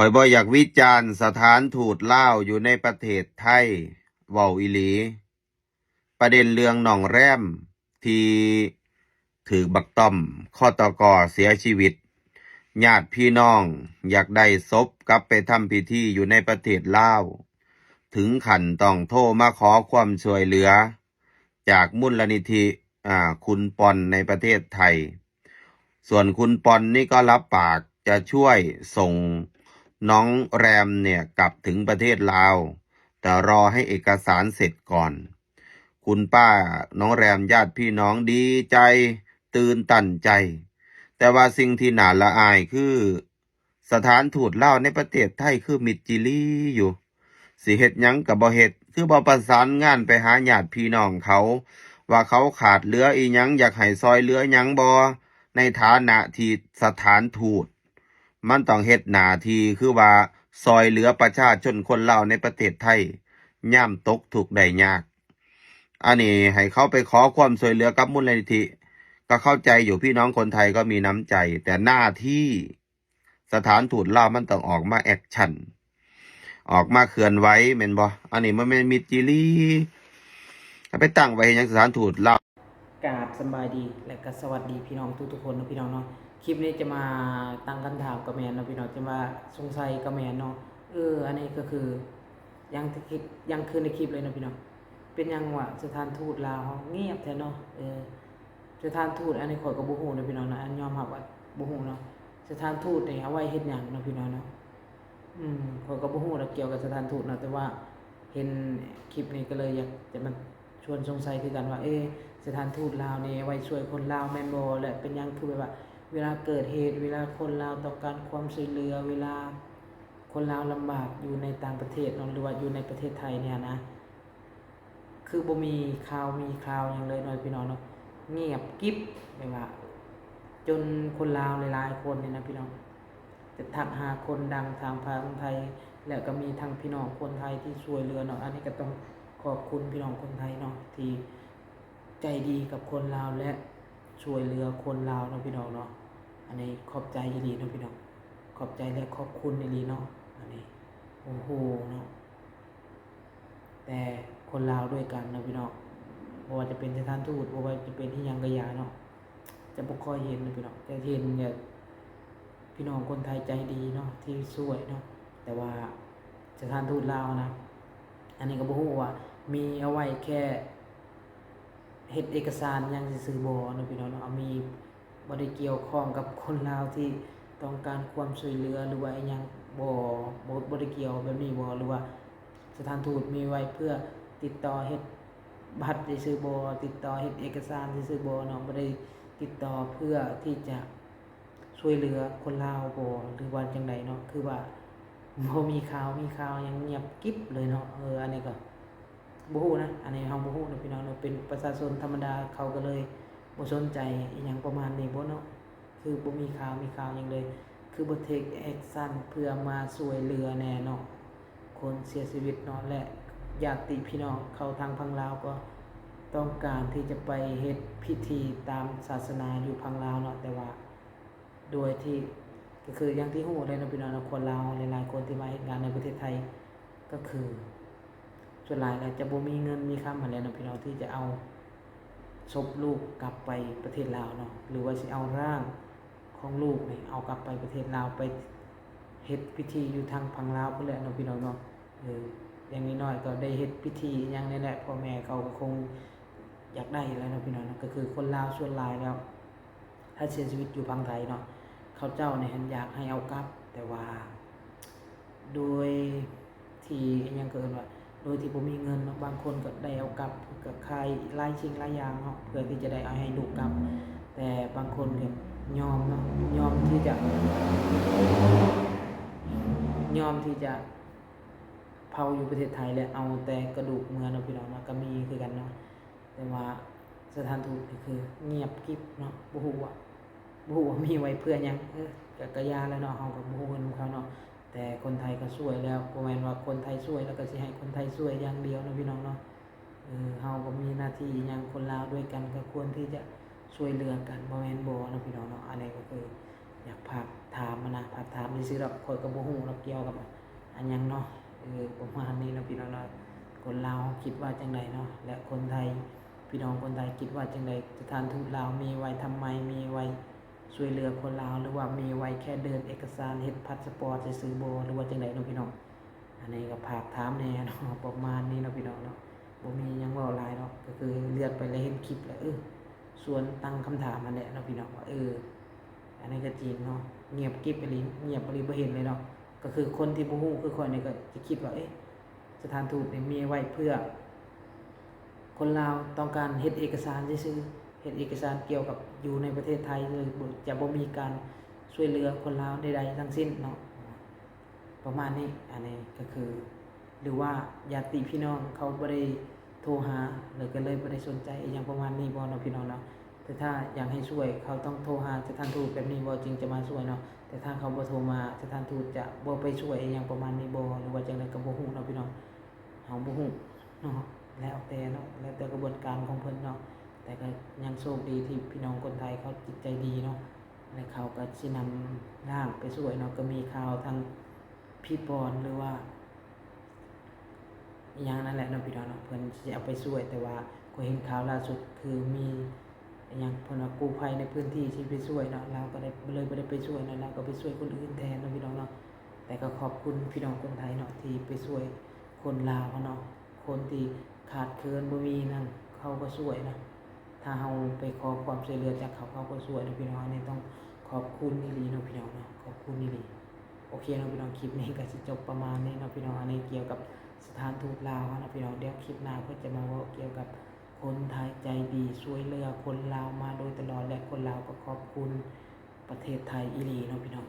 ຂ້ອຍບໍ່ຢາກວິຈານສະຖານທູດລາວຢູ່ໃນປະເທດໄທ ເວົ້າອີ່ຫຼີ. ປະເດັນເລື່ອງນ້ອງແຣມທີ່ຖືກບັກຕ້ອມ ຄຕກ ເສຍຊີວິດ, ຍາດພີ່ນ້ອງຢາກໄດ້ສົບກັບໄປທຳພິທີຢູ່ໃນປະເທດລາວ, ເຖິງຂັ້ນຕ້ອງໂທມາຂໍຄວາມຊ່ວຍເຫຼືອຈາກມູນລະນິທິ ອາ ຄຸນປ່ອນໃນປະເທດໄທ. ສ່ວນຄຸນປ່ອນນີ້ກໍຮັບປາກຈະຊ່ວຍສົ່ງນ້ອງແຣມເນ່ຍກັບເຖິງປະເທດລາວ, ແຕ່ລໍໃຫ້ເອກະສານເສັດກ່ອນ. ຄຸນປ້ານ້ອງແຣມ ຍາດພີ່ນ້ອງດີໃຈ ຕື່ນຕັນໃຈ, ແຕ່ວ່າສິ່ງທີ່ໜ້າລະອາຍຄື ສະຖານທູດລາວໃນປະເທດໄທຄືມິດຈີ່ຫຼີຢູ່, ຊິເຮັດຫຍັງກໍບໍ່ເຮັດ, ຄືບໍ່ປະສານງານໄປຫາຍາດພີ່ນ້ອງເຂົາ ວ່າເຂົາຂາດເຫຼືອອີ່ຫຍັງ ຢາກໃຫ້ຊ່ອຍເຫຼືອຫຍັງບໍ່. ໃນຖານະທີ່ສະຖານທູດ ມັນຕ້ອງເຮັດໜ້າທີ່ ຄືວ່າຊ່ອຍເຫຼືອປະຊາຊົນຄົນລາວໃນປະເທດໄທ ຍາມຕົກທຸກໄດ້ຍາກ. ອັນນີ້ໃຫ້ເຂົາໄປຂໍຄວາມຊ່ວຍເຫຼືອກັບມູນລະນິທິ ກໍເຂົ້າໃຈຢູ່ ພີ່ນ້ອງຄົນໄທກໍມີນ້ຳໃຈ, ແຕ່ໜ້າທີ່ ສະຖານທູດລາວມັນຕ້ອງອອກມາແອັກຊັນ ອອກມາເຄື່ອນໄຫວແມ່ນບໍ່? ອັນນີ້ມັນແມ່ນມິດຈີ່ຫຼີ ເອົາໄປຕັ້ງໄວ້ເຮັດຫຍັງສະຖານທູດລາວ? ກາບສະບາຍດີ ແລະ ກໍສະຫວັດດີພີ່ນ້ອງທຸກໆຄົນເນາະ ພີ່ນ້ອງເນາະ. ຄລິບນີ້ຈະມາຕັ້ງຄຳຖາມກໍແມ່ນເນາະ ພີ່ນ້ອງ, ຈະມາສົງໄສກໍແມ່ນເນາະ. ເອີ ອັນນີ້ກໍຄື ຢ່າງທີ່ຄລິບ ຢ່າງຄືໃນຄລິບເລີຍເນາະ ພີ່ນ້ອງ. ເປັນຫຍັງວະ ສະຖານທູດລາວເຮົາງຽບແທ້ເນາະ? ເອີ ສະຖານທູດ ອັນນີ້ຂ້ອຍກໍບໍ່ຮູ້ເນາະ ພີ່ນ້ອງເນາະ, ອັນຍອມຮັບວ່າບໍ່ຮູ້ເນາະ. ສະຖານທູດນີ້ເອົາໄວ້ເຮັດຫຍັງເນາະ ພີ່ນ້ອງເນາະ? ອືມ ຂ້ອຍກໍບໍ່ຮູ້ດອກກ່ຽວກັບສະຖານທູດເນາະ, ແຕ່ວ່າເຫັນຄລິບນີ້ກໍເລີຍຢາກຈະມາຊວນສົງໄສຄືກັນວ່າ ເອ ສະຖານທູດລາວນີ້ໄວ້ຊ່ວຍຄົນລາວແມ່ນບໍ່? ແລະ ເປັນຫຍັງຄືແບບວ່າ ເວລາເກີດເຫດ ເວລາຄົນລາວຕ້ອງການຄວາມຊ່ວຍເຫຼືອ ເວລາຄົນລາວລຳບາກຢູ່ໃນຕ່າງປະເທດເນາະ ຫຼືວ່າຢູ່ໃນປະເທດໄທນີ້ນະ ຄືບໍ່ມີຂ່າວມີຄາວຫຍັງເລີຍເນາະ ພີ່ນ້ອງເນາະ, ງຽບກິບ ແບບວ່າ ຈົນຄົນລາວຫຼາຍໆຄົນນີ້ນະ ພີ່ນ້ອງ ຈະທັກຫາຄົນດັງທາງຝັ່ງໄທ ແລະ ກໍມີທັງພີ່ນ້ອງຄົນໄທທີ່ຊ່ວຍເຫຼືອເນາະ. ອັນນີ້ກໍຕ້ອງຂອບຄຸນພີ່ນ້ອງຄົນໄທເນາະ ທີ່ໃຈດີກັບຄົນລາວ ແລະ ຊ່ວຍເຫຼືອຄົນລາວເນາະ ພີ່ນ້ອງເນາະ. ອັນນີ້ຂອບໃຈອີ່ຫຼີເນາະ ພີ່ນ້ອງ, ຂອບໃຈ ແລະ ຂອບຄຸນອີ່ຫຼີເນາະ. ອັນນີ້ ໂອ້ໂຫ ເນາະ ແຕ່ຄົນລາວດ້ວຍກັນເນາະ ພີ່ນ້ອງ, ບໍ່ວ່າຈະເປັນສະຖານທູດ ບໍ່ວ່າຈະເປັນອີ່ຫຍັງກໍຢ່າເນາະ, ຈະບໍ່ຄ່ອຍເຫັນເນາະ ພີ່ນ້ອງ, ຈະເຫັນແບບພີ່ນ້ອງຄົນໄທໃຈດີເນາະ ທີ່ຊ່ວຍເນາະ. ແຕ່ວ່າສະຖານທູດລາວນະ ອັນນີ້ກໍບໍ່ຮູ້ວ່າມີເອົາໄວ້ແຄ່ເຮັດເອກະສານຫຍັງຊື່ໆບໍ່ເນາະ ພີ່ນ້ອງເນາະ, ມີ ບໍ່ໄດ້ກ່ຽວຂ້ອງກັບຄົນລາວທີ່ຕ້ອງການຄວາມຊ່ວຍເຫຼືອ ຫຼືວ່າອີ່ຫຍັງບໍ່ ບໍ່ ບໍ່ໄດ້ກ່ຽວແບບນີ້ບໍ່? ຫຼືວ່າສະຖານທູດມີໄວ້ເພື່ອຕິດຕໍ່ເຮັດບັດຊື່ໆບໍ່? ຕິດຕໍ່ເຮັດເອກະສານຊື່ໆບໍ່ເນາະ? ບໍ່ໄດ້ຕິດຕໍ່ເພື່ອທີ່ຈະຊ່ວຍເຫຼືອຄົນລາວບໍ່ ຫຼືວ່າຈັ່ງໃດເນາະ? ຄືວ່າບໍ່ມີຂ່າວ ມີຂ່າວຫຍັງ ງຽບກິບເລີຍເນາະ. ເອີ ອັນນີ້ກໍ ບໍ່ຮູ້ນະ, ອັນນີ້ເຮົາບໍ່ຮູ້ເນາະ ພີ່ນ້ອງເນາະ, ເປັນປະຊາຊົນທຳມະດາ ເຂົາກໍເລີຍບໍ່ສົນໃຈອີ່ຫຍັງປະມານນີ້ບໍເນາະ, ຄືບໍ່ມີຂ່າວມີຄາວຫຍັງເລີຍ, ຄືບໍ່ເທກແອັກຊັນເພື່ອມາຊ່ວຍເຫຼືອແດ່ເນາະ ຄົນເສຍຊີວິດເນາະ. ແລະ ຍາດຕິພີ່ນ້ອງເຂົາທາງຝັ່ງລາວກໍຕ້ອງການທີ່ຈະໄປເຮັດພິທີຕາມສາສະໜາຢູ່ຝັ່ງລາວເນາະ, ແຕ່ວ່າ ໂດຍທີ່ ກໍຄືຢ່າງທີ່ຮູ້ແຫຼະເນາະ ພີ່ນ້ອງເນາະ, ຄົນລາວຫຼາຍໆຄົນທີ່ມາເຮັດງານໃນປະເທດໄທ ກໍຄືສ່ວນຫຼາຍແລ້ວຈະບໍ່ມີເງິນມີຄຳຫັ້ນແຫຼະເນາະ ພີ່ນ້ອງ, ທີ່ຈະເອົາສົບລູກກັບໄປປະເທດລາວເນາະ ຫຼືວ່າຊິເອົາຮ່າງຂອງລູກນີ້ເອົາກັບໄປປະເທດລາວ ໄປເຮັດພິທີຢູ່ທາງຝັ່ງລາວພຸ້ນແຫຼະເນາະ ພີ່ນ້ອງເນາະ. ເອີ ຢ່າງນ້ອຍໆກໍໄດ້ເຮັດພິທີອີ່ຫຍັງນີ້ແຫຼະ, ພໍ່ແມ່ເຂົາກໍຄົງຢາກໄດ້ແຫຼະເນາະ ພີ່ນ້ອງເນາະ. ກໍຄືຄົນລາວສ່ວນຫຼາຍແລ້ວ ຖ້າເສຍຊີວິດຢູ່ຝັ່ງໄທເນາະ ເຂົາເຈົ້ານີ້ຫັ້ນຢາກໃຫ້ເອົາກັບ, ແຕ່ວ່າໂດຍທີ່ ອີ່ຫຍັງເຂົາເອີ້ນວ່າ ໂດຍທີ່ບໍ່ມີເງິນເນາະ, ບາງຄົນກໍໄດ້ເອົາກັບ ກໍຂາຍຫຼາຍສິ່ງຫຼາຍຢ່າງເນາະ ເພື່ອທີ່ຈະໄດ້ເອົາໃຫ້ລູກກັບ, ແຕ່ບາງຄົນກໍຍອມເນາະ ຍອມທີ່ຈະ ຍອມທີ່ຈະເຜົາຢູ່ປະເທດໄທ ແລະ ເອົາແຕ່ກະດູກເມືອເນາະ ພີ່ນ້ອງເນາະ, ກໍມີຄືກັນເນາະ. ແຕ່ວ່າສະຖານທູດກໍຄືງຽບກິບເນາະ, ບໍ່ຮູ້ວ່າ ບໍ່ຮູ້ວ່າມີໄວ້ເພື່ອຫຍັງ. ເອີ ກໍ ກໍຢ່າແລ້ວເນາະ, ເຮົາກໍບໍ່ຮູ້ນຳເຂົາເນາະ, ແຕ່ຄົນໄທກໍຊ່ວຍແລ້ວ, ບໍ່ແມ່ນວ່າຄົນໄທຊ່ວຍແລ້ວກໍຊິໃຫ້ຄົນໄທຊ່ວຍຢ່າງດຽວເນາະ ພີ່ນ້ອງເນາະ. ເອີ ເຮົາກໍມີໜ້າທີ່ຫຍັງ, ຄົນລາວດ້ວຍກັນກໍຄວນທີ່ຈະຊ່ວຍເຫຼືອກັນ ບໍ່ແມ່ນບໍ່ເນາະ ພີ່ນ້ອງເນາະ. ອັນນີ້ກໍຄື ຢາກຝາກຖາມຫັ້ນນະ ຝາກຖາມຊື່ໆດອກ ຂ້ອຍກໍບໍ່ຮູ້ດອກກ່ຽວກັບອັນຫຍັງເນາະ. ເອີ ປະມານນີ້ເນາະພີ່ນ້ອງເນາະ. ຄົນລາວເຮົາຄິດວ່າຈັ່ງໃດເນາະ ແລະ ຄົນໄທ ພີ່ນ້ອງຄົນໄທຄິດວ່າຈັ່ງໃດ? ສະຖານທູດລາວມີໄວ້ທຳໄມ? ມີໄວ້ຊ່ວຍເຫຼືອຄົນລາວ ຫຼືວ່າມີໄວ້ແຄ່ເດີນເອກະສານ ເຮັດພາສະປອດຊື່ໆບໍ່ ຫຼືວ່າຈັ່ງໃດເນາະພີ່ນ້ອງ? ອັນນີ້ກໍຝາກຖາມແດ່ເນາະ ປະມານນີ້ເນາະພີ່ນ້ອງເນາະ. ບໍ່ມີຫຍັງເວົ້າຫຼາຍເນາະ ກໍຄືເລື່ອນໄປແລ້ວເຫັນຄລິບແລ້ວ ເອີ ຊວນຕັ້ງຄຳຖາມຫັ້ນແຫຼະເນາະພີ່ນ້ອງ ວ່າ ເອີ ອັນນີ້ກໍຈິງເນາະ ງຽບກິບອີ່ຫຼີ ງຽບອີ່ຫຼີ ບໍ່ເຫັນເລີຍເນາະ. ກໍຄືຄົນທີ່ບໍ່ຮູ້ຄືຂ້ອຍນີ້ກໍຈະຄິດວ່າ ເອະ ສະຖານທູດນີ້ມີໄວ້ເພື່ອຄົນລາວຕ້ອງການເຮັດເອກະສານຊື່ໆ ເຮັດເອກະສານກ່ຽວກັບຢູ່ໃນປະເທດໄທ ຫຼື ຈະບໍ່ມີການຊ່ວຍເຫຼືອຄົນລາວໃດໆທັງສິ້ນເນາະ. ປະມານນີ້ ອັນນີ້ກໍຄື ຫຼືວ່າຍາດຕິພີ່ນ້ອງເຂົາບໍ່ໄດ້ໂທຫາ ແລ້ວກໍເລີຍບໍ່ໄດ້ສົນໃຈອີ່ຫຍັງປະມານນີ້ບໍ່ເນາະພີ່ນ້ອງເນາະ. ແຕ່ຖ້າຢາກໃຫ້ຊ່ວຍ ເຂົາຕ້ອງໂທຫາສະຖານທູດແບບນີ້ບໍ່ ຈຶ່ງຈະມາຊ່ວຍເນາະ. ແຕ່ຖ້າເຂົາບໍ່ໂທມາ ສະຖານທູດຈະບໍ່ໄປຊ່ວຍອີ່ຫຍັງປະມານນີ້ບໍ່ ຫຼືວ່າຈັ່ງໃດກໍບໍ່ຮູ້ເນາະພີ່ນ້ອງ. ເຮົາບໍ່ຮູ້ເນາະ ແລ້ວແຕ່ເນາະ ແລ້ວແຕ່ກະບວນການຂອງເພິ່ນເນາະ. ແຕ່ກໍຍັງໂຊກດີທີ່ພີ່ນ້ອງຄົນໄທເຂົາຈິດໃຈດີເນາະ ແລະ ເຂົາກໍຊິນຳຮ່າງໄປຊ່ວຍເນາະ. ກໍມີຂ່າວທາງ ພີ່ປອນ ຫຼືວ່າອີ່ຫຍັງນັ້ນແຫຼະເນາະພີ່ນ້ອງເນາະ ເພິ່ນຊິເອົາໄປຊ່ວຍ. ແຕ່ວ່າຂ້ອຍເຫັນຂ່າວລ່າສຸດຄືມີອີ່ຫຍັງ ເພິ່ນວ່າກູ້ໄພໃນພື້ນທີ່ຊິໄປຊ່ວຍເນາະ ລາວກໍໄດ້ ເລີຍບໍ່ໄດ້ໄປຊ່ວຍເນາະ ລາວກໍໄປຊ່ວຍຄົນອື່ນແທນເນາະພີ່ນ້ອງເນາະ. ແຕ່ກໍຂອບຄຸນພີ່ນ້ອງຄົນໄທເນາະ ທີ່ໄປຊ່ວຍຄົນລາວເຮົາເນາະ. ຄົນທີ່ຂາດເຂີນບໍ່ມີນັ້ນ ເຂົາກໍຊ່ວຍນະ ຖ້າເຮົາໄປຂໍຄວາມຊ່ວຍເຫຼືອຈາກເຂົາ ເຂົາກໍຊ່ວຍເນາະພີ່ນ້ອງ. ອັນນີ້ຕ້ອງຂອບຄຸນອີ່ຫຼີເນາະພີ່ນ້ອງເນາະ ຂອບຄຸນອີ່ຫຼີ. ໂອເຄເນາະພີ່ນ້ອງ ຄລິບນີ້ກໍຊິຈົບປະມານນີ້ເນາະພີ່ນ້ອງ. ອັນນີ້ກ່ຽວກັບສະຖານທູດລາວເຮົາເນາະພີ່ນ້ອງ. ດຽວຄລິບໜ້າເພິ່ນຈະມາເວົ້າກ່ຽວກັບຄົນໄທໃຈດີ ຊ່ວຍເຫຼືອຄົນລາວມາໂດຍຕະຫຼອດ ແລະ ຄົນລາວກໍຂອບຄຸນປະເທດໄທອີ່ຫຼີເນາະພີ່ນ້ອງ.